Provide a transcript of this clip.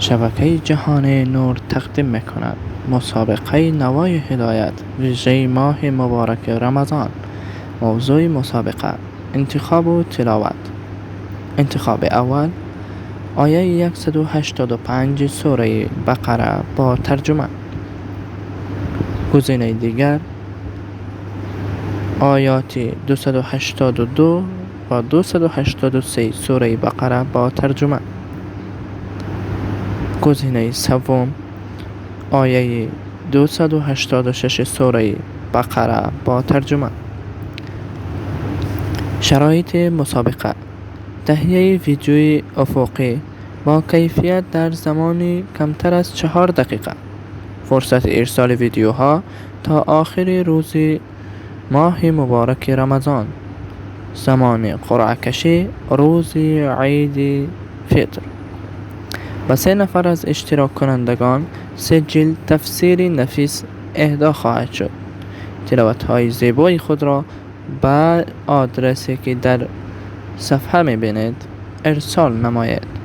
شبکه جهان نور تقدیم میکند مسابقه نوای هدایت ویژه ماه مبارک رمضان. موضوع مسابقه: انتخاب و تلاوت. انتخاب اول: آیه 185 سوره بقره با ترجمه. گزینه دیگر: آیات 282 و 283 سوره بقره با ترجمه. گزینه سوم: آیه 286 سوره بقره با ترجمه. شرایط مسابقه: تهیه ویدیوی افقی با کیفیت در زمان کمتر از 4 دقیقه. فرصت ارسال ویدیوها تا آخر روز ماه مبارک رمضان. زمان قرعه کشی: روز عید فطر. به 3 نفر از اشتراک کنندگان 3 جلد تفسیر نفیس اهدا خواهد شد. تلاوت های زیبای خود را به آدرسی که در صفحه میبینید ارسال نمایید.